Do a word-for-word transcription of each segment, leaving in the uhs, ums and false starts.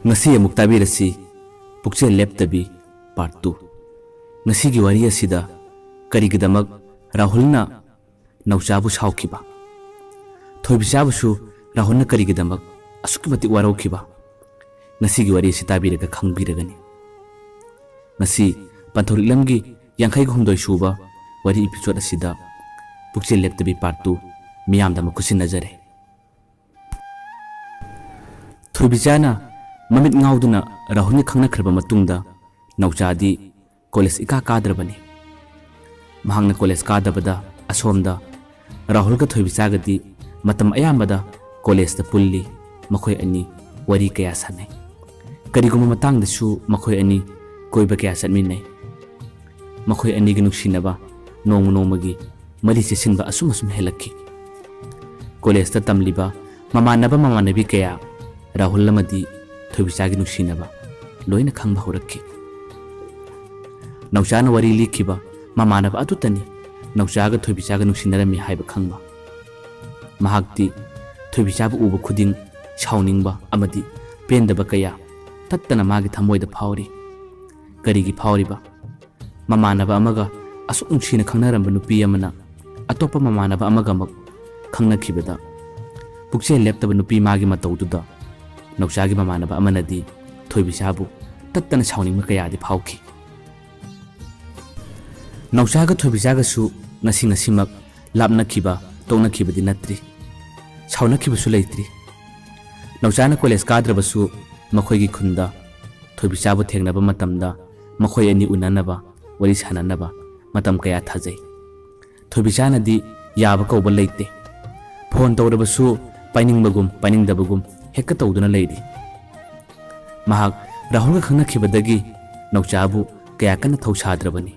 ꯉꯁꯤ ꯑꯃꯨꯛ ꯇꯥꯕꯤꯔꯁꯤ, ꯄꯨꯛꯆꯦꯜ ꯂꯦꯞꯇꯕꯤ part two꯫ ꯉꯁꯤꯒꯤ ꯋꯥꯔꯤ ꯑꯁꯤꯗ ꯀꯔꯤꯒꯤꯗꯃꯛ ꯔꯥꯍꯨꯜꯅ ꯅꯧꯆꯥꯕꯨ ꯁꯥꯎꯈꯤꯕ? ꯊꯣꯏꯕꯤꯆꯥꯕꯨꯁꯨ ꯔꯥꯍꯨꯜꯅ ꯀꯔꯤꯒꯤꯗꯃꯛ ꯑꯁꯨꯛꯀꯤ ꯃꯇꯤꯛ ꯋꯥꯔꯧꯈꯤꯕ? ꯉꯁꯤꯒꯤ ꯋꯥꯔꯤ ꯑꯁꯤ ꯇꯥꯕꯤꯔꯒ ꯈꯪꯕꯤꯔꯒꯅꯤ꯫ ꯉꯁꯤ ꯄꯟꯊꯧꯔꯤꯛꯂꯝꯒꯤ ꯌꯥꯡꯈꯩꯒ ꯍꯨꯝꯗꯣꯏ ꯁꯨꯕ ꯋꯥꯔꯤ episode ꯑꯁꯤꯗ ꯄꯨꯛꯆꯦꯜ ꯂꯦꯞꯇꯕꯤ part two ꯃꯤꯌꯥꯝꯗ ꯑꯃꯨꯛ ꯈꯨꯠꯁꯤꯟꯅꯖꯔꯦ꯫ ꯊꯣꯏꯕꯤꯆꯥꯅ ꯃꯃꯤꯠ ꯉꯥꯎꯗꯨꯅ ꯔꯥꯍꯨꯜꯒ ꯈꯪꯅꯈ꯭ꯔꯕ ꯃꯇꯨꯡꯗ ꯅꯧꯆꯥꯗꯤ ꯀꯣꯂꯦꯖ ꯏꯀꯥ ꯀꯥꯗ꯭ꯔꯕꯅꯤ꯫ ꯃꯍꯥꯛꯅ ꯀꯣꯂꯦꯖ ꯀꯥꯗꯕꯗ ꯑꯁꯣꯝꯗ ꯔꯥꯍꯨꯜꯒ ꯊꯣꯏꯕꯤꯆꯥꯒꯗꯤ ꯃꯇꯝ ꯑꯌꯥꯝꯕꯗ ꯀꯣꯂꯦꯖꯇ ꯄꯨꯜꯂꯤ꯫ ꯃꯈꯣꯏ ꯑꯅꯤ ꯋꯥꯔꯤ ꯀꯌꯥ ꯁꯥꯟꯅꯩ꯫ ꯀꯔꯤꯒꯨꯝꯕ ꯃꯇꯥꯡꯗꯁꯨ ꯃꯈꯣꯏ ꯑꯅꯤ ꯀꯣꯏꯕ ꯀꯌꯥ ꯆꯠꯃꯤꯟꯅꯩ꯫ ꯃꯈꯣꯏ ꯑꯅꯤꯒꯤ ꯅꯨꯡꯁꯤꯅꯕ ꯅꯣꯡꯃ ꯅꯣꯡꯃꯒꯤ ꯃꯔꯤ ꯆꯦꯠꯁꯤꯟꯕ ꯑꯁꯨꯝ ꯑꯁꯨꯝ ꯍꯦꯜꯂꯛꯈꯤ꯫ ꯀꯣꯂꯦꯖꯇ ꯇꯝꯂꯤꯕ ꯃꯃꯥꯟꯅꯕ ꯃꯃꯥꯟꯅꯕꯤ ꯀꯌꯥ ꯔꯥꯍꯨꯜ ꯑꯃꯗꯤ ꯊꯣꯏꯕꯤꯆꯥꯒꯤ ꯅꯨꯡꯁꯤꯅꯕ ꯂꯣꯏꯅ ꯈꯪꯕ ꯍꯧꯔꯛꯈꯤ꯫ ꯅꯧꯆꯥꯅ ꯋꯥꯔꯤ ꯂꯤꯈꯤꯕ ꯃꯃꯥꯟꯅꯕ ꯑꯗꯨꯇꯅꯤ ꯅꯧꯆꯥꯒ ꯊꯣꯏꯕꯤꯆꯥꯒ ꯅꯨꯡꯁꯤꯅꯔꯝꯃꯤ ꯍꯥꯏꯕ ꯈꯪꯕ꯫ ꯃꯍꯥꯛꯇꯤ ꯊꯣꯏꯕꯤꯆꯥꯕꯨ ꯎꯕ ꯈꯨꯗꯤꯡ ꯁꯥꯎꯅꯤꯡꯕ ꯑꯃꯗꯤ ꯄꯦꯟꯗꯕ ꯀꯌꯥ ꯇꯠꯇꯅ ꯃꯥꯒꯤ ꯊꯃꯣꯏꯗ ꯐꯥꯎꯔꯤ꯫ ꯀꯔꯤꯒꯤ ꯐꯥꯎꯔꯤꯕ? ꯃꯃꯥꯟꯅꯕ ꯑꯃꯒ ꯑꯁꯨꯛ ꯅꯨꯡꯁꯤꯅ ꯈꯪꯅꯔꯝꯕ ꯅꯨꯄꯤ ꯑꯃꯅ ꯑꯇꯣꯞꯄ ꯃꯃꯥꯟꯅꯕ ꯑꯃꯒ ꯑꯃꯨꯛ ꯈꯪꯅꯈꯤꯕꯗ, ꯄꯨꯛꯆꯦꯜ ꯂꯦꯞꯇꯕ ꯅꯨꯄꯤ ꯃꯥꯒꯤ ꯃꯇꯧꯗꯨꯗ ꯅꯧꯆꯥꯒꯤ ꯃꯃꯥꯟꯅꯕ ꯑꯃꯅꯗꯤ ꯊꯣꯏꯕꯤꯆꯥꯕꯨ ꯇꯠꯇꯅ ꯁꯥꯎꯅꯤꯡꯕ ꯀꯌꯥꯗꯤ ꯐꯥꯎꯈꯤ꯫ ꯅꯧꯆꯥꯒ ꯊꯣꯏꯕꯤꯆꯥꯒꯁꯨ ꯉꯁꯤ ꯉꯁꯤꯃꯛ ꯂꯥꯞꯅꯈꯤꯕ, ꯇꯣꯛꯅꯈꯤꯕꯗꯤ ꯅꯠꯇ꯭ꯔꯤ꯫ ꯁꯥꯎꯅꯈꯤꯕꯁꯨ ꯂꯩꯇ꯭ꯔꯤ꯫ ꯅꯧꯆꯥꯅ ꯀꯣꯂꯦꯖ ꯀꯥꯗ꯭ꯔꯕꯁꯨ ꯃꯈꯣꯏꯒꯤ ꯈꯨꯟꯗ ꯊꯣꯏꯕꯤꯆꯥꯕꯨ ꯊꯦꯡꯅꯕ ꯃꯇꯝꯗ ꯃꯈꯣꯏ ꯑꯅꯤ ꯎꯅꯅꯕ, ꯋꯥꯔꯤ ꯁꯥꯟꯅꯅꯕ ꯃꯇꯝ ꯀꯌꯥ ꯊꯥꯖꯩ꯫ ꯊꯣꯏꯕꯤꯆꯥꯅꯗꯤ ꯌꯥꯕ ꯀꯧꯕ ꯂꯩꯇꯦ꯫ ꯐꯣꯟ ꯇꯧꯔꯕꯁꯨ ꯄꯥꯏꯅꯤꯡꯕꯒꯨꯝ ꯄꯥꯏꯅꯤꯡꯗꯕꯒꯨꯝ ꯍꯦꯛꯇ ꯇꯧꯗꯨꯅ ꯂꯩꯔꯤ꯫ ꯃꯍꯥꯛ ꯔꯥꯍꯨꯜꯒ ꯈꯪꯅꯈꯤꯕꯗꯒꯤ ꯅꯧꯆꯥꯕꯨ ꯀꯌꯥ ꯀꯟꯅ ꯊꯧꯁꯥꯗ꯭ꯔꯕꯅꯤ꯫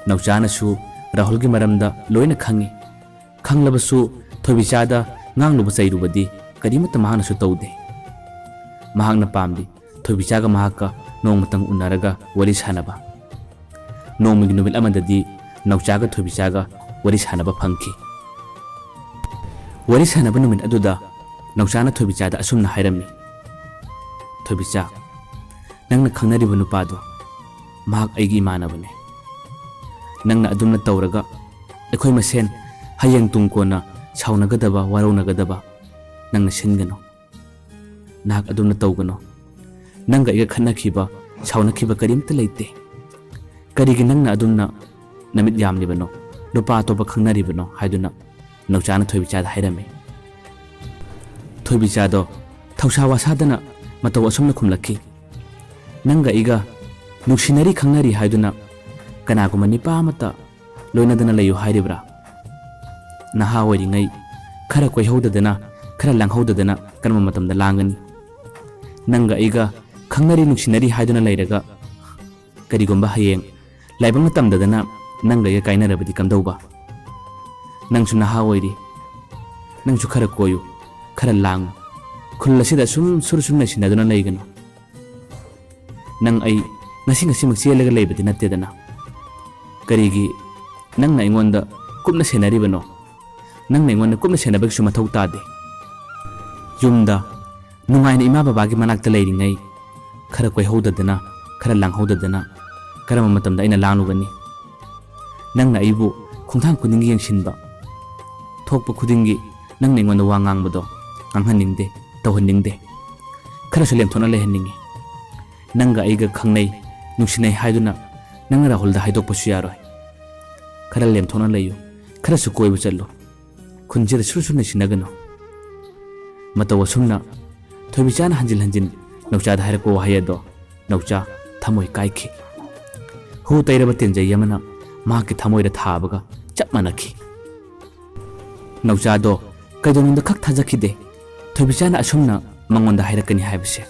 ꯅꯧꯆꯥꯅꯁꯨ ꯔꯥꯍꯨꯜꯒꯤ ꯃꯔꯝꯗ ꯂꯣꯏꯅ ꯈꯪꯏ꯫ ꯈꯪꯂꯕꯁꯨ ꯊꯣꯏꯕꯤꯆꯥꯗ ꯉꯥꯡꯂꯨꯕ ꯆꯩꯔꯨꯕꯗꯤ ꯀꯔꯤꯃꯠꯇ ꯃꯍꯥꯛꯅꯁꯨ ꯇꯧꯗꯦ꯫ ꯃꯍꯥꯛꯅ ꯄꯥꯝꯂꯤ ꯊꯣꯏꯕꯤꯆꯥꯒ ꯃꯍꯥꯛꯀ ꯅꯣꯡꯃꯇꯪ ꯎꯅꯔꯒ ꯋꯥꯔꯤ ꯁꯥꯟꯅꯕ꯫ ꯅꯣꯡꯃꯒꯤ ꯅꯨꯃꯤꯠ ꯑꯃꯗꯗꯤ ꯅꯧꯆꯥꯒ ꯊꯣꯏꯕꯤꯆꯥꯒ ꯋꯥꯔꯤ ꯁꯥꯟꯅꯕ ꯐꯪꯈꯤ꯫ ꯋꯥꯔꯤ ꯁꯥꯟꯅꯕ ꯅꯨꯃꯤꯠ ꯑꯗꯨꯗ ꯅꯧꯆꯥꯅ ꯊꯣꯏꯕꯤꯆꯥꯗ ꯑꯁꯨꯝꯅ ꯍꯥꯏꯔꯝꯃꯤ, ꯊꯣꯏꯕꯤꯆꯥ, ꯅꯪꯅ ꯈꯪꯅꯔꯤꯕ ꯅꯨꯄꯥꯗꯣ, ꯃꯍꯥꯛ ꯑꯩꯒꯤ ꯏꯃꯥꯟꯅꯕꯅꯦ꯫ ꯅꯪꯅ ꯑꯗꯨꯝꯅ ꯇꯧꯔꯒ ꯑꯩꯈꯣꯏ ꯃꯁꯦꯟ ꯍꯌꯦꯡ ꯇꯨꯡ ꯀꯣꯟꯅ ꯁꯥꯎꯅꯒꯗꯕ, ꯋꯥꯔꯧꯅꯒꯗꯕ ꯅꯪꯅ ꯁꯤꯟꯒꯅꯨ꯫ ꯅꯍꯥꯛ ꯑꯗꯨꯝꯅ ꯇꯧꯒꯅꯨ꯫ ꯅꯪꯒ ꯑꯩꯒ ꯈꯠꯅꯈꯤꯕ, ꯁꯥꯎꯅꯈꯤꯕ ꯀꯔꯤꯝꯇ ꯂꯩꯇꯦ꯫ ꯀꯔꯤꯒꯤ ꯅꯪꯅ ꯑꯗꯨꯝꯅ ꯅꯃꯤꯠ ꯌꯥꯝꯂꯤꯕꯅꯣ? ꯅꯨꯄꯥ ꯑꯇꯣꯞꯄ ꯈꯪꯅꯔꯤꯕꯅꯣ?" ꯍꯥꯏꯗꯨꯅ ꯅꯧꯆꯥꯅ ꯊꯣꯏꯕꯤꯆꯥꯗ ꯍꯥꯏꯔꯝꯃꯤ꯫ ꯊꯣꯏꯕꯤꯆꯥꯗꯣ ꯊꯧꯁꯥ ꯋꯥꯁꯥꯗꯅ ꯃꯇꯧ ꯑꯁꯨꯝꯅ ꯈꯨꯝꯂꯛꯈꯤ, "ꯅꯪꯒ ꯑꯩꯒ ꯅꯨꯡꯁꯤꯅꯔꯤ ꯈꯪꯅꯔꯤ ꯍꯥꯏꯗꯨꯅ ꯀꯅꯥꯒꯨꯝꯕ ꯅꯤꯄꯥ ꯑꯃꯠꯇ ꯂꯣꯏꯅꯗꯅ ꯂꯩꯌꯨ ꯍꯥꯏꯔꯤꯕ꯭ꯔꯥ? ꯅꯍꯥ ꯑꯣꯏꯔꯤꯉꯩ ꯈꯔ ꯀꯣꯏꯍꯧꯗꯗꯅ, ꯈꯔ ꯂꯥꯡꯍꯧꯗꯗꯅ ꯀꯔꯝꯕ ꯃꯇꯝꯗ ꯂꯥꯡꯒꯅꯤ? ꯅꯪꯒ ꯑꯩꯒ ꯈꯪꯅꯔꯤ ꯅꯨꯡꯁꯤꯅꯔꯤ ꯍꯥꯏꯗꯨꯅ ꯂꯩꯔꯒ ꯀꯔꯤꯒꯨꯝꯕ ꯍꯌꯦꯡ ꯂꯥꯏꯕꯛꯅ ꯇꯝꯗꯗꯅ ꯅꯪꯒ ꯑꯩꯒ ꯀꯥꯏꯅꯔꯕꯗꯤ ꯀꯝꯗꯧꯕ? ꯅꯪꯁꯨ ꯅꯍꯥ ꯑꯣꯏꯔꯤ, ꯅꯪꯁꯨ ꯈꯔ ꯀꯣꯏꯌꯨ, ꯈꯔ ꯂꯥꯡꯉꯨ꯫ ꯈꯨꯜ ꯑꯁꯤꯗ ꯁꯨꯝ ꯁꯨꯔ ꯁꯨꯝ ꯂꯩꯁꯤꯟꯅꯗꯨꯅ ꯂꯩꯒꯅꯨ꯫ ꯅꯪ ꯑꯩ ꯉꯁꯤ ꯉꯁꯤꯃꯛ ꯆꯦꯜꯂꯒ ꯂꯩꯕꯗꯤ ꯅꯠꯇꯦꯗꯅ꯫ ꯀꯔꯤꯒꯤ ꯅꯪꯅ ꯑꯩꯉꯣꯟꯗ ꯀꯨꯞꯅ ꯁꯦꯟꯅꯔꯤꯕꯅꯣ? ꯅꯪꯅ ꯑꯩꯉꯣꯟꯗ ꯀꯨꯞꯅ ꯁꯦꯟꯅꯕꯒꯤꯁꯨ ꯃꯊꯧ ꯇꯥꯗꯦ꯫ ꯌꯨꯝꯗ ꯅꯨꯡꯉꯥꯏꯅ ꯏꯃꯥ ꯕꯕꯥꯒꯤ ꯃꯅꯥꯛꯇ ꯂꯩꯔꯤꯉꯩ ꯈꯔ ꯀꯣꯏꯍꯧꯗꯗꯅ, ꯈꯔ ꯂꯥꯡꯍꯧꯗꯗꯅ ꯀꯔꯝꯕ ꯃꯇꯝꯗ ꯑꯩꯅ ꯂꯥꯡꯂꯨꯒꯅꯤ? ꯅꯪꯅ ꯑꯩꯕꯨ ꯈꯣꯡꯊꯥꯡ ꯈꯨꯗꯤꯡꯒꯤ ꯌꯦꯡꯁꯤꯟꯕ, ꯊꯣꯛꯄ ꯈꯨꯗꯤꯡꯒꯤ ꯅꯪꯅ ꯑꯩꯉꯣꯟꯗ ꯋꯥ ꯉꯥꯡꯕꯗꯣ ꯉꯥꯡꯍꯟꯅꯤꯡꯗꯦ, ꯇꯧꯍꯟꯅꯤꯡꯗꯦ꯫ ꯈꯔꯁꯨ ꯂꯦꯝꯊꯣꯛꯅ ꯂꯩꯍꯟꯅꯤꯡꯉꯤ꯫ ꯅꯪꯒ ꯑꯩꯒ ꯈꯪꯅꯩ, ꯅꯨꯡꯁꯤꯅꯩ ꯍꯥꯏꯗꯨꯅ ꯅꯪꯅ ꯔꯥꯍꯨꯜꯗ ꯍꯥꯏꯗꯣꯛꯄꯁꯨ ꯌꯥꯔꯣꯏ꯫ ꯈꯔ ꯂꯦꯝꯊꯣꯛꯅ ꯂꯩꯌꯨ, ꯈꯔꯁꯨ ꯀꯣꯏꯕ ꯆꯠꯂꯨ, ꯈꯨꯟꯁꯤꯗ ꯁꯨꯔ ꯁꯨꯔ ꯅꯩꯁꯤꯟꯅꯒꯅꯨ꯫" ꯃꯇꯧ ꯑꯁꯨꯝꯅ ꯊꯣꯏꯕꯤꯆꯥꯅ ꯍꯟꯖꯤꯟ ꯍꯟꯖꯤꯟ ꯅꯧꯆꯥꯗ ꯍꯥꯏꯔꯛꯄ ꯋꯥꯍꯩ ꯑꯗꯣ ꯅꯧꯆꯥ ꯊꯃꯣꯏ ꯀꯥꯏꯈꯤ꯫ ꯍꯨ ꯇꯩꯔꯕ ꯇꯦꯟꯖꯩ ꯑꯃꯅ ꯃꯍꯥꯛꯀꯤ ꯊꯃꯣꯏꯗ ꯊꯥꯕꯒ ꯆꯞ ꯃꯥꯟꯅꯈꯤ꯫ ꯅꯧꯆꯥꯗꯣ ꯀꯩꯗꯧꯅꯨꯡꯗ ꯈꯛ ꯊꯥꯖꯈꯤꯗꯦ ꯊꯣꯏꯕꯤꯆꯥꯅ ꯑꯁꯨꯝꯅ ꯃꯉꯣꯟꯗ ꯍꯥꯏꯔꯛꯀꯅꯤ ꯍꯥꯏꯕꯁꯦ꯫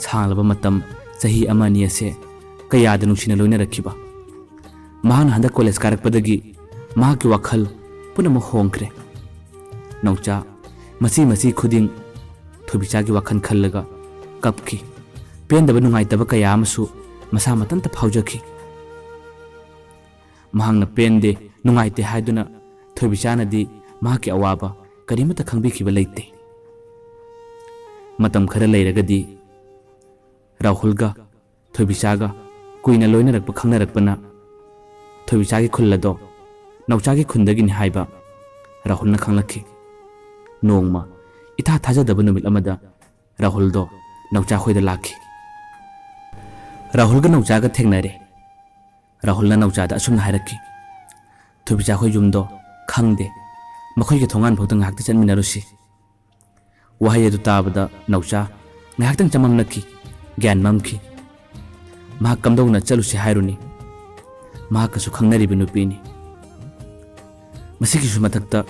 ꯁꯥꯡꯂꯕ ꯃꯇꯝ, ꯆꯍꯤ ꯑꯃ ꯑꯅꯤ ꯑꯁꯦ ꯀꯌꯥꯗ ꯅꯨꯡꯁꯤꯅ ꯂꯣꯏꯅꯔꯛꯈꯤꯕ꯫ ꯃꯍꯥꯛꯅ ꯍꯟꯗꯛ ꯀꯣꯂꯦꯖ ꯀꯥꯔꯛꯄꯗꯒꯤ ꯃꯍꯥꯛꯀꯤ ꯋꯥꯈꯜ ꯄꯨꯝꯅꯃꯛ ꯍꯣꯡꯈ꯭ꯔꯦ꯫ ꯅꯧꯆꯥ ꯃꯆꯤ ꯃꯆꯤ ꯈꯨꯗꯤꯡ ꯊꯣꯏꯕꯤꯆꯥꯒꯤ ꯋꯥꯈꯜ ꯈꯜꯂꯒ ꯀꯞꯈꯤ꯫ ꯄꯦꯟꯗꯕ ꯅꯨꯡꯉꯥꯏꯇꯕ ꯀꯌꯥ ꯑꯃꯁꯨ ꯃꯁꯥ ꯃꯊꯟꯇ ꯐꯥꯎꯖꯈꯤ꯫ ꯃꯍꯥꯛꯅ ꯄꯦꯟꯗꯦ, ꯅꯨꯡꯉꯥꯏꯇꯦ ꯍꯥꯏꯗꯨꯅ ꯊꯣꯏꯕꯤꯆꯥꯅꯗꯤ ꯃꯍꯥꯛꯀꯤ ꯑꯋꯥꯕ ꯀꯔꯤꯃꯠꯇ ꯈꯪꯕꯤꯈꯤꯕ ꯂꯩꯇꯦ꯫ ꯃꯇꯝ ꯈꯔ ꯂꯩꯔꯒꯗꯤ ꯔꯥꯍꯨꯜꯒ ꯊꯣꯏꯕꯤꯆꯥꯒ ꯀꯨꯏꯅ ꯂꯣꯏꯅꯔꯛꯄ ꯈꯪꯅꯔꯛꯄꯅ ꯊꯣꯏꯕꯤꯆꯥꯒꯤ ꯈꯨꯜ ꯑꯗꯣ ꯅꯥꯎꯆꯥꯒꯤ ꯈꯨꯟꯗꯒꯤꯅꯤ ꯍꯥꯏꯕ ꯔꯥꯍꯨꯜꯅ ꯈꯪꯂꯛꯈꯤ꯫ ꯅꯣꯡꯃ ꯏꯊꯥ ꯊꯥꯖꯗꯕ ꯅꯨꯃꯤꯠ ꯑꯃꯗ ꯔꯥꯍꯨꯜꯗꯣ ꯅꯥꯎꯆꯥ ꯈꯣꯏꯗ ꯂꯥꯛꯈꯤ꯫ ꯔꯥꯍꯨꯜꯒ ꯅꯥꯎꯆꯥꯒ ꯊꯦꯡꯅꯔꯦ꯫ ꯔꯥꯍꯨꯜꯅ ꯅꯥꯎꯆꯥꯗ ꯑꯁꯨꯝꯅ ꯍꯥꯏꯔꯛꯈꯤ, "ꯊꯣꯏꯕꯤꯆꯥ ꯈꯣꯏ ꯌꯨꯝꯗꯣ ꯈꯪꯗꯦ, ꯃꯈꯣꯏꯒꯤ ꯊꯣꯡꯒꯥꯟ ꯐꯥꯎꯗ ꯉꯥꯏꯍꯥꯛꯇ ꯆꯠꯃꯤꯟꯅꯔꯨꯁꯤ꯫" ꯋꯥꯍꯩ ꯑꯗꯨ ꯇꯥꯕꯗ ꯅꯥꯎꯆꯥ ꯉꯥꯏꯍꯥꯛꯇꯪ ꯆꯃꯝꯅꯈꯤ, ꯒ꯭ꯌꯥꯟ ꯃꯝꯈꯤ꯫ ꯃꯍꯥꯛ ꯀꯝꯗꯧꯅ ꯆꯠꯂꯨꯁꯤ ꯍꯥꯏꯔꯨꯅꯤ? ꯃꯍꯥꯛꯀꯁꯨ ꯈꯪꯅꯔꯤꯕ ꯅꯨꯄꯤꯅꯤ꯫ ꯃꯁꯤꯒꯤꯁꯨ ꯃꯊꯛꯇ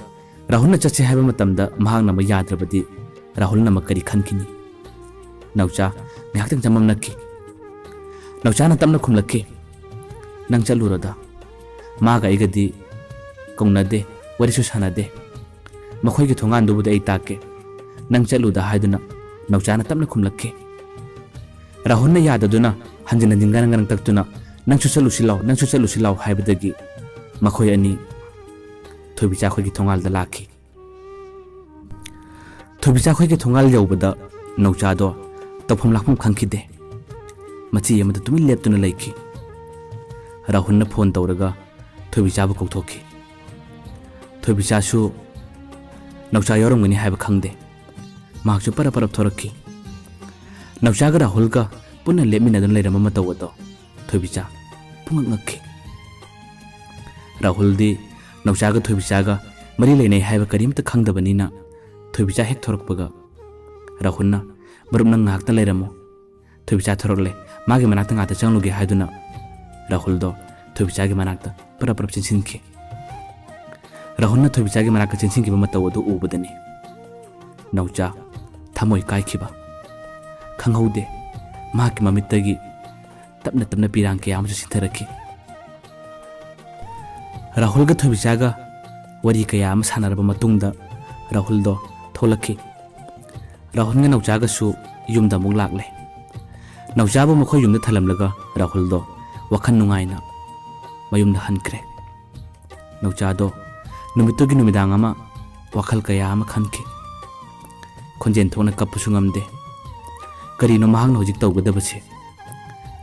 ꯔꯥꯍꯨꯜꯅ ꯆꯠꯁꯦ ꯍꯥꯏꯕ ꯃꯇꯝꯗ ꯃꯍꯥꯛꯅ ꯑꯃ ꯌꯥꯗ꯭ꯔꯕꯗꯤ ꯔꯥꯍꯨꯜꯅ ꯑꯃ ꯀꯔꯤ ꯈꯟꯈꯤꯅꯤ? ꯅꯥꯎꯆꯥ ꯉꯥꯏꯍꯥꯛꯇꯪ ꯆꯃꯝꯅꯈꯤ꯫ ꯅꯥꯎꯆꯥꯅ ꯇꯞꯅ ꯈꯨꯝꯂꯛꯈꯤ, "ꯅꯪ ꯆꯠꯂꯨꯔꯣꯗ꯫ ꯃꯥꯒ ꯑꯩꯒꯗꯤ ꯀꯧꯅꯗꯦ, ꯋꯥꯔꯤꯁꯨ ꯁꯥꯟꯅꯗꯦ꯫ ꯃꯈꯣꯏꯒꯤ ꯊꯣꯡꯒꯥꯟꯗꯨꯕꯨꯗꯤ ꯑꯩ ꯇꯥꯛꯀꯦ꯫ ꯅꯪ ꯆꯠꯂꯨꯗ" ꯍꯥꯏꯗꯨꯅ ꯅꯥꯎꯆꯥꯅ ꯇꯞꯅ ꯈꯨꯝꯂꯛꯈꯤ꯫ ꯔꯥꯍꯨꯜꯅ ꯌꯥꯗꯗꯨꯅ ꯍꯟꯖꯤꯟ ꯍꯟꯖꯤꯟ ꯉꯔꯪ ꯉꯔꯪ ꯇꯛꯇꯨꯅ, "ꯅꯪꯁꯨ ꯆꯠꯂꯨꯁꯤ ꯂꯥꯎ, ꯅꯪꯁꯨ ꯆꯠꯂꯨꯁꯤ ꯂꯥꯎ" ꯍꯥꯏꯕꯗꯒꯤ ꯃꯈꯣꯏ ꯑꯅꯤ ꯊꯣꯏꯕꯤꯆꯥ ꯈꯣꯏꯒꯤ ꯊꯣꯡꯒꯥꯜꯗ ꯂꯥꯛꯈꯤ꯫ ꯊꯣꯏꯕꯤꯆꯥ ꯈꯣꯏꯒꯤ ꯊꯣꯡꯒꯥꯜ ꯌꯧꯕꯗ ꯅꯧꯆꯥꯗꯣ ꯇꯧꯐꯝ ꯂꯥꯛꯐꯝ ꯈꯪꯈꯤꯗꯦ꯫ ꯃꯆꯤ ꯑꯃꯗ ꯇꯨꯃꯤꯟ ꯂꯦꯞꯇꯨꯅ ꯂꯩꯈꯤ꯫ ꯔꯥꯍꯨꯜꯅ ꯐꯣꯟ ꯇꯧꯔꯒ ꯊꯣꯏꯕꯤꯆꯥꯕꯨ ꯀꯧꯊꯣꯛꯈꯤ꯫ ꯊꯣꯏꯕꯤꯆꯥꯁꯨ ꯅꯧꯆꯥ ꯌꯥꯎꯔꯝꯒꯅꯤ ꯍꯥꯏꯕ ꯈꯪꯗꯦ꯫ ꯃꯍꯥꯛꯁꯨ ꯄꯔꯞ ꯄꯔꯞ ꯊꯣꯔꯛꯈꯤ꯫ ꯅꯧꯆꯥꯒ ꯔꯥꯍꯨꯜꯒ ꯄꯨꯟꯅ ꯂꯦꯞꯃꯤꯟꯅꯗꯨꯅ ꯂꯩꯔꯝꯕ ꯃꯇꯧ ꯑꯗꯣ ꯊꯣꯏꯕꯤꯆꯥ ꯄꯨꯡꯉꯛ ꯉꯛꯈꯤ꯫ ꯔꯥꯍꯨꯜꯗꯤ ꯅꯧꯆꯥꯒ ꯊꯣꯏꯕꯤꯆꯥꯒ ꯃꯔꯤ ꯂꯩꯅꯩ ꯍꯥꯏꯕ ꯀꯔꯤꯝꯇ ꯈꯪꯗꯕꯅꯤꯅ ꯊꯣꯏꯕꯤꯆꯥ ꯍꯦꯛ ꯊꯣꯔꯛꯄꯒ ꯔꯥꯍꯨꯜꯅ, "ꯃꯔꯨꯞ, ꯅꯪ ꯉꯥꯏꯍꯥꯛꯇ ꯂꯩꯔꯝꯃꯨ, ꯊꯣꯏꯕꯤꯆꯥ ꯊꯣꯔꯛꯂꯦ, ꯃꯥꯒꯤ ꯃꯅꯥꯛꯇ ꯉꯥꯛꯇ ꯆꯪꯂꯨꯒꯦ" ꯍꯥꯏꯗꯨꯅ ꯔꯥꯍꯨꯜꯗꯣ ꯊꯣꯏꯕꯤꯆꯥꯒꯤ ꯃꯅꯥꯛꯇ ꯄꯔꯞ ꯄꯔꯞ ꯆꯦꯟꯁꯤꯟꯈꯤ꯫ ꯔꯥꯍꯨꯜꯅ ꯊꯣꯏꯕꯤꯆꯥꯒꯤ ꯃꯅꯥꯛꯇ ꯆꯦꯟꯁꯤꯟꯈꯤꯕ ꯃꯇꯧ ꯑꯗꯨ ꯎꯕꯗꯅꯤ ꯅꯧꯆꯥ ꯊꯃꯣꯏ ꯀꯥꯏꯈꯤꯕ꯫ ꯈꯪꯍꯧꯗꯦ, ꯃꯍꯥꯛꯀꯤ ꯃꯃꯤꯠꯇꯒꯤ ꯇꯞꯅ ꯇꯞꯅ ꯄꯤꯔꯥꯡ ꯀꯌꯥ ꯑꯃꯁꯨ ꯆꯤꯟꯊꯔꯛꯈꯤ꯫ ꯔꯥꯍꯨꯜꯒ ꯊꯣꯏꯕꯤꯆꯥꯒ ꯋꯥꯔꯤ ꯀꯌꯥ ꯑꯃ ꯁꯥꯟꯅꯔꯕ ꯃꯇꯨꯡꯗ ꯔꯥꯍꯨꯜꯗꯣ ꯊꯣꯛꯂꯛꯈꯤ꯫ ꯔꯥꯍꯨꯜꯒ ꯅꯧꯆꯥꯒꯁꯨ ꯌꯨꯝꯗ ꯑꯃꯨꯛ ꯂꯥꯛꯂꯦ꯫ ꯅꯧꯆꯥꯕꯨ ꯃꯈꯣꯏ ꯌꯨꯝꯗ ꯊꯜꯂꯝꯂꯒ ꯔꯥꯍꯨꯜꯗꯣ ꯋꯥꯈꯜ ꯅꯨꯡꯉꯥꯏꯅ ꯃꯌꯨꯝꯗ ꯍꯟꯈ꯭ꯔꯦ꯫ ꯅꯧꯆꯥꯗꯣ ꯅꯨꯃꯤꯠꯇꯨꯒꯤ ꯅꯨꯃꯤꯗꯥꯡ ꯑꯃ ꯋꯥꯈꯜ ꯀꯌꯥ ꯑꯃ ꯈꯟꯈꯤ꯫ ꯈꯣꯟꯖꯦꯜ ꯊꯣꯛꯅ ꯀꯞꯄꯁꯨ ꯉꯝꯗꯦ꯫ ꯀꯔꯤꯅꯣ ꯃꯍꯥꯛꯅ ꯍꯧꯖꯤꯛ ꯇꯧꯒꯗꯕꯁꯦ?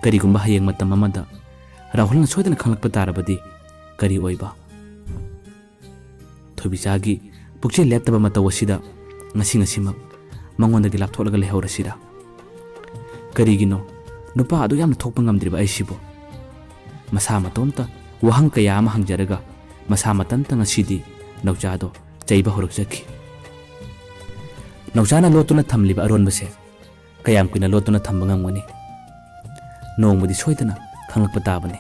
ꯀꯔꯤꯒꯨꯝꯕ ꯍꯌꯦꯡ ꯃꯇꯝ ꯑꯃꯗ ꯔꯥꯍꯨꯜꯅ ꯁꯣꯏꯗꯅ ꯈꯪꯂꯛꯄ ꯇꯥꯔꯕꯗꯤ ꯀꯔꯤ ꯑꯣꯏꯕ? ꯊꯣꯏꯕꯤꯆꯥꯒꯤ ꯄꯨꯛꯆꯦꯜ ꯂꯦꯞꯇꯕ ꯃꯇꯧ ꯑꯁꯤꯗ ꯉꯁꯤ ꯉꯁꯤꯃꯛ ꯃꯉꯣꯟꯗꯒꯤ ꯂꯥꯞꯊꯣꯛꯂꯒ ꯂꯩꯍꯧꯔꯁꯤꯔꯥ? ꯀꯔꯤꯒꯤꯅꯣ ꯅꯨꯄꯥ ꯑꯗꯨ ꯌꯥꯝꯅ ꯊꯣꯛꯄ ꯉꯝꯗ꯭ꯔꯤꯕ ꯑꯩꯁꯤꯕꯨ? ꯃꯁꯥ ꯃꯇꯣꯝꯇ ꯋꯥꯍꯪ ꯀꯌꯥ ꯑꯃ ꯍꯪꯖꯔꯒ ꯃꯁꯥ ꯃꯇꯟꯇ ꯉꯁꯤꯗꯤ ꯅꯧꯆꯥꯗꯣ ꯆꯩꯕ ꯍꯧꯔꯛꯆꯈꯤ꯫ ꯅꯧꯆꯥꯅ ꯂꯣꯠꯇꯨꯅ ꯊꯝꯂꯤꯕ ꯑꯔꯣꯟꯕꯁꯦ ꯀꯌꯥꯝ ꯀꯨꯏꯅ ꯂꯣꯠꯇꯨꯅ ꯊꯝꯕ ꯉꯝꯒꯅꯤ? ꯅꯣꯡꯃꯗꯤ ꯁꯣꯏꯗꯅ ꯈꯪꯂꯛꯄ ꯇꯥꯕꯅꯤ꯫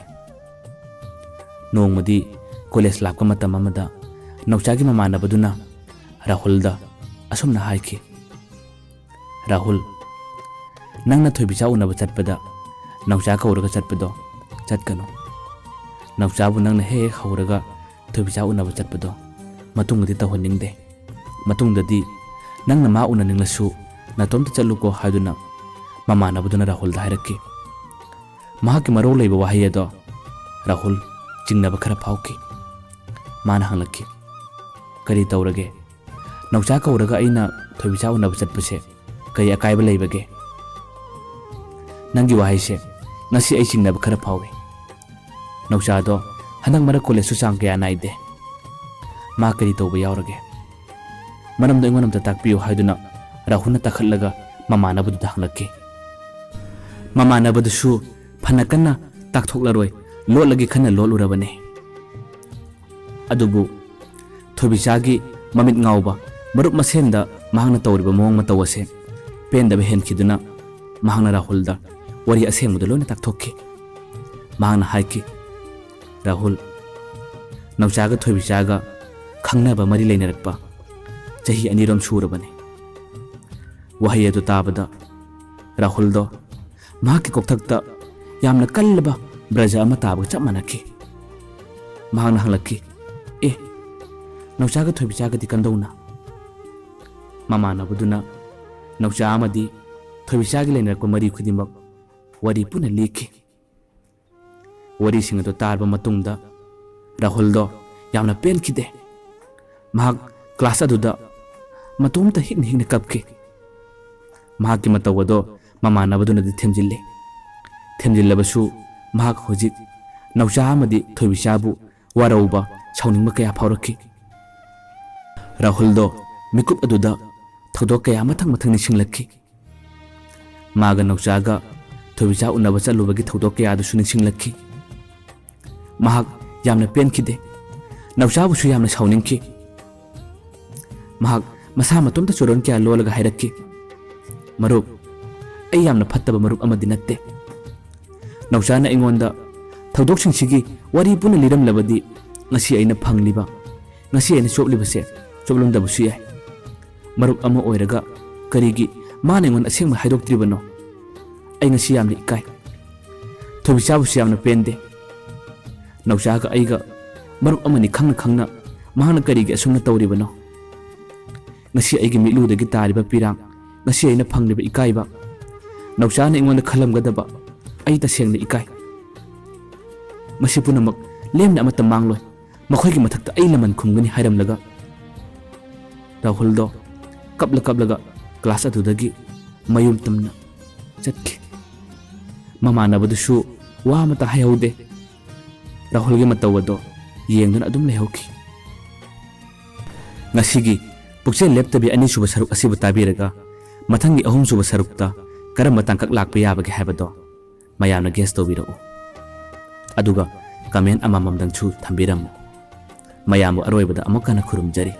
ꯅꯣꯡꯃꯗꯤ ꯀꯣꯂꯦꯖ ꯂꯥꯛꯄ ꯃꯇꯝ ꯑꯃꯗ ꯅꯧꯆꯥꯒꯤ ꯃꯃꯥꯟꯅꯕꯗꯨꯅ ꯔꯥꯍꯨꯜꯗ ꯑꯁꯨꯝꯅ ꯍꯥꯏꯈꯤ, "ꯔꯥꯍꯨꯜ, ꯅꯪꯅ ꯊꯣꯏꯕꯤꯆꯥ ꯎꯅꯕ ꯆꯠꯄꯗ ꯅꯧꯆꯥ ꯀꯧꯔꯒ ꯆꯠꯄꯗꯣ ꯆꯠꯀꯅꯨ꯫ ꯅꯧꯆꯥꯕꯨ ꯅꯪꯅ ꯍꯦꯛ ꯍꯦꯛ ꯍꯧꯔꯒ ꯊꯣꯏꯕꯤꯆꯥ ꯎꯅꯕ ꯆꯠꯄꯗꯣ ꯃꯇꯨꯡꯗꯗꯤ ꯇꯧꯍꯟꯅꯤꯡꯗꯦ꯫ ꯃꯇꯨꯡꯗꯗꯤ ꯅꯪꯅ ꯃꯥ ꯎꯅꯅꯤꯡꯂꯁꯨ ꯅꯇꯣꯝꯇ ꯆꯠꯂꯨꯀꯣ" ꯍꯥꯏꯗꯨꯅ ꯃꯃꯥꯟꯅꯕꯗꯨꯅ ꯔꯥꯍꯨꯜꯗ ꯍꯥꯏꯔꯛꯈꯤ꯫ ꯃꯍꯥꯛꯀꯤ ꯃꯔꯧ ꯂꯩꯕ ꯋꯥꯍꯩ ꯑꯗꯣ ꯔꯥꯍꯨꯜ ꯆꯤꯡꯅꯕ ꯈꯔ ꯐꯥꯎꯈꯤ꯫ ꯃꯥꯅ ꯍꯪꯂꯛꯈꯤ, "ꯀꯔꯤ ꯇꯧꯔꯒꯦ? ꯅꯧꯆꯥ ꯀꯧꯔꯒ ꯑꯩꯅ ꯊꯣꯏꯕꯤꯆꯥ ꯎꯅꯕ ꯆꯠꯄꯁꯦ ꯀꯔꯤ ꯑꯀꯥꯏꯕ ꯂꯩꯕꯒꯦ?" "ꯅꯪꯒꯤ ꯋꯥꯍꯩꯁꯦ ꯉꯁꯤ ꯑꯩ ꯆꯤꯡꯅꯕ ꯈꯔ ꯐꯥꯎꯏ꯫ ꯅꯧꯆꯥꯗꯣ ꯍꯟꯗꯛ ꯃꯔꯛ ꯀꯣꯂꯦꯖꯁꯨ ꯆꯥꯡ ꯀꯌꯥ ꯅꯥꯏꯗꯦ꯫ ꯃꯥ ꯀꯔꯤ ꯇꯧꯕ ꯌꯥꯎꯔꯒꯦ? ꯃꯔꯝꯗꯣ ꯑꯩꯉꯣꯟꯗ ꯑꯝꯇ ꯇꯥꯛꯄꯤꯌꯨ" ꯍꯥꯏꯗꯨꯅ ꯔꯥꯍꯨꯜꯅ ꯇꯥꯈꯠꯂꯒ ꯃꯃꯥꯟꯅꯕꯗꯨꯗ ꯍꯪꯂꯛꯈꯤ꯫ ꯃꯃꯥꯟꯅꯕꯗꯨꯁꯨ ꯐꯅ ꯀꯟꯅ ꯇꯥꯛꯊꯣꯛꯂꯔꯣꯏ, ꯂꯣꯠꯂꯒꯦ ꯈꯟꯅ ꯂꯣꯠꯂꯨꯔꯕꯅꯤ꯫ ꯑꯗꯨꯕꯨ ꯊꯣꯏꯕꯤꯆꯥꯒꯤ ꯃꯃꯤꯠ ꯉꯥꯎꯕ ꯃꯔꯨꯞ ꯃꯁꯦꯟꯗ ꯃꯍꯥꯛꯅ ꯇꯧꯔꯤꯕ ꯃꯑꯣꯡ ꯃꯇꯧ ꯑꯁꯦ ꯄꯦꯟꯗꯕ ꯍꯦꯟꯈꯤꯗꯨꯅ ꯃꯍꯥꯛꯅ ꯔꯥꯍꯨꯜꯗ ꯋꯥꯔꯤ ꯑꯁꯦꯡꯕꯗꯨ ꯂꯣꯏꯅ ꯇꯥꯛꯊꯣꯛꯈꯤ꯫ ꯃꯍꯥꯛꯅ ꯍꯥꯏꯈꯤ, "ꯔꯥꯍꯨꯜ, ꯅꯧꯆꯥꯒ ꯊꯣꯏꯕꯤꯆꯥꯒ ꯈꯪꯅꯕ ꯃꯔꯤ ꯂꯩꯅꯔꯛꯄ ꯆꯍꯤ ꯑꯅꯤꯔꯣꯝ ꯁꯨꯔꯕꯅꯤ꯫" ꯋꯥꯍꯩ ꯑꯗꯨ ꯇꯥꯕꯗ ꯔꯥꯍꯨꯜꯗꯣ ꯃꯍꯥꯛꯀꯤ ꯀꯣꯛꯊꯛꯇ ꯌꯥꯝꯅ ꯀꯜꯂꯕ ꯕ꯭ꯔꯖ ꯑꯃ ꯇꯥꯕꯒ ꯆꯞ ꯃꯥꯟꯅꯈꯤ꯫ ꯃꯍꯥꯛꯅ ꯍꯪꯂꯛꯈꯤ, "ꯑꯦ, ꯅꯧꯆꯥꯒ ꯊꯣꯏꯕꯤꯆꯥꯒꯗꯤ ꯀꯝꯗꯧꯅ?" ꯃꯃꯥꯟꯅꯕꯗꯨꯅ ꯅꯧꯆꯥ ꯑꯃꯗꯤ ꯊꯣꯏꯕꯤꯆꯥꯒꯤ ꯂꯩꯅꯔꯛꯄ ꯃꯔꯤ ꯈꯨꯗꯤꯡꯃꯛ ꯋꯥꯔꯤ ꯄꯨꯟꯅ ꯂꯤꯈꯤ꯫ ꯋꯥꯔꯤꯁꯤꯡ ꯑꯗꯨ ꯇꯥꯔꯕ ꯃꯇꯨꯡꯗ ꯔꯥꯍꯨꯜꯗꯣ ꯌꯥꯝꯅ ꯄꯦꯟꯈꯤꯗꯦ꯫ ꯃꯍꯥꯛ ꯀ꯭ꯂꯥꯁ ꯑꯗꯨꯗ ꯃꯇꯣꯝꯇ ꯍꯤꯛꯅ ꯍꯤꯛꯅ ꯀꯞꯈꯤ꯫ ꯃꯍꯥꯛꯀꯤ ꯃꯇꯧ ꯑꯗꯣ ꯃꯃꯥꯟꯅꯕꯗꯨꯅꯗꯤ ꯊꯦꯝꯖꯤꯜꯂꯤ꯫ ꯊꯦꯝꯖꯤꯜꯂꯕꯁꯨ ꯃꯍꯥꯛ ꯍꯧꯖꯤꯛ ꯅꯥꯎꯆꯥ ꯑꯃꯗꯤ ꯊꯣꯏꯕꯤꯆꯥꯕꯨ ꯋꯥꯔꯧꯕ, ꯁꯥꯎꯅꯤꯡꯕ ꯀꯌꯥ ꯐꯥꯎꯔꯛꯈꯤ꯫ ꯔꯥꯍꯨꯜꯗꯣ ꯃꯤꯀꯨꯞ ꯑꯗꯨꯗ ꯊꯧꯗꯣꯛ ꯀꯌꯥ ꯃꯊꯪ ꯃꯊꯪ ꯅꯤꯡꯁꯤꯡꯂꯛꯈꯤ꯫ ꯃꯥꯒ ꯅꯥꯎꯆꯥꯒ ꯊꯣꯏꯕꯤꯆꯥ ꯎꯅꯕ ꯆꯠꯂꯨꯕꯒꯤ ꯊꯧꯗꯣꯛ ꯀꯌꯥꯗꯨꯁꯨ ꯅꯤꯡꯁꯤꯡꯂꯛꯈꯤ꯫ ꯃꯍꯥꯛ ꯌꯥꯝꯅ ꯄꯦꯟꯈꯤꯗꯦ꯫ ꯅꯥꯎꯆꯥꯕꯨꯁꯨ ꯌꯥꯝꯅ ꯁꯥꯎꯅꯤꯡꯈꯤ꯫ ꯃꯍꯥꯛ ꯃꯁꯥ ꯃꯇꯣꯝꯇ ꯆꯨꯔꯣꯟ ꯀꯌꯥ ꯂꯣꯜꯂꯒ ꯍꯥꯏꯔꯛꯈꯤ, "ꯃꯔꯨꯞ, ꯑꯩ ꯌꯥꯝꯅ ꯐꯠꯇꯕ ꯃꯔꯨꯞ ꯑꯃꯗꯤ ꯅꯠꯇꯦ꯫ ꯅꯥꯎꯆꯥꯅ ꯑꯩꯉꯣꯟꯗ ꯊꯧꯗꯣꯛꯁꯤꯡꯁꯤꯒꯤ ꯋꯥꯔꯤ ꯄꯨꯟꯅ ꯂꯤꯔꯝꯂꯕꯗꯤ ꯉꯁꯤ ꯑꯩꯅ ꯐꯪꯂꯤꯕ, ꯉꯁꯤ ꯑꯩꯅ ꯆꯣꯞꯂꯤꯕꯁꯦ ꯆꯣꯞꯂꯝꯗꯕꯁꯨ ꯌꯥꯏ꯫ ꯃꯔꯨꯞ ꯑꯃ ꯑꯣꯏꯔꯒ ꯀꯔꯤꯒꯤ ꯃꯥꯅ ꯑꯩꯉꯣꯟꯗ ꯑꯁꯦꯡꯕ ꯍꯥꯏꯗꯣꯛꯇ꯭ꯔꯤꯕꯅꯣ? ꯑꯩ ꯉꯁꯤ ꯌꯥꯝꯅ ꯏꯀꯥꯏ꯫ ꯊꯣꯏꯕꯤꯆꯥꯕꯨꯁꯨ ꯌꯥꯝꯅ ꯄꯦꯟꯗꯦ꯫ ꯅꯥꯎꯆꯥꯒ ꯑꯩꯒ ꯃꯔꯨꯞ ꯑꯃꯅꯤ ꯈꯪꯅ ꯈꯪꯅ ꯃꯍꯥꯛꯅ ꯀꯔꯤꯒꯤ ꯑꯁꯨꯝꯅ ꯇꯧꯔꯤꯕꯅꯣ? ꯉꯁꯤ ꯑꯩꯒꯤ ꯃꯤꯠꯂꯨꯗꯒꯤ ꯇꯥꯔꯤꯕ ꯄꯤꯔꯥꯡ, ꯉꯁꯤ ꯑꯩꯅ ꯐꯪꯂꯤꯕ ꯏꯀꯥꯏꯕ, ꯅꯥꯎꯆꯥꯅ ꯑꯩꯉꯣꯟꯗ ꯈꯜꯂꯝꯒꯗꯕ, ꯑꯩ ꯇꯁꯦꯡꯅ ꯏꯀꯥꯏ꯫ ꯃꯁꯤ ꯄꯨꯝꯅꯃꯛ ꯂꯦꯝꯅ ꯑꯃꯠꯇ ꯃꯥꯡꯂꯣꯏ꯫ ꯃꯈꯣꯏꯒꯤ ꯃꯊꯛꯇ ꯑꯩ ꯂꯃꯟ ꯈꯨꯝꯒꯅꯤ" ꯍꯥꯏꯔꯝꯂꯒ ꯔꯥꯍꯨꯜꯗꯣ ꯀꯞꯂ ꯀꯞꯂꯒ ꯀ꯭ꯂꯥꯁ ꯑꯗꯨꯗꯒꯤ ꯃꯌꯨꯝ ꯇꯝꯅ ꯆꯠꯈꯤ꯫ ꯃꯃꯥꯟꯅꯕꯗꯨꯁꯨ ꯋꯥ ꯑꯃꯇ ꯍꯥꯏꯍꯧꯗꯦ꯫ ꯔꯥꯍꯨꯜꯒꯤ ꯃꯇꯧ ꯑꯗꯣ ꯌꯦꯡꯗꯨꯅ ꯑꯗꯨꯝ ꯂꯩꯍꯧꯈꯤ꯫ ꯉꯁꯤꯒꯤ ꯄꯨꯛꯆꯦꯜ ꯂꯦꯞꯇꯕꯤ ꯑꯅꯤꯁꯨꯕ ꯁꯔꯨꯛ ꯑꯁꯤꯕꯨ ꯇꯥꯕꯤꯔꯒ, ꯃꯊꯪꯒꯤ ꯑꯍꯨꯝꯁꯨꯕ ꯁꯔꯨꯛꯇ ꯀꯔꯝꯕ ꯇꯥꯡꯀꯛ ꯂꯥꯛꯄ ꯌꯥꯕꯒꯦ ꯍꯥꯏꯕꯗꯣ ꯃꯌꯥꯝꯅ ꯒꯦꯁ ꯇꯧꯕꯤꯔꯛꯎ꯫ ꯑꯗꯨꯒ ꯀꯃꯦꯟ ꯑꯃꯃꯝꯗꯪꯁꯨ ꯊꯝꯕꯤꯔꯝꯃꯨ꯫ ꯃꯌꯥꯝꯕꯨ ꯑꯔꯣꯏꯕꯗ ꯑꯃꯨꯛ ꯍꯟꯅ ꯈꯨꯔꯨꯝꯖꯔꯤ꯫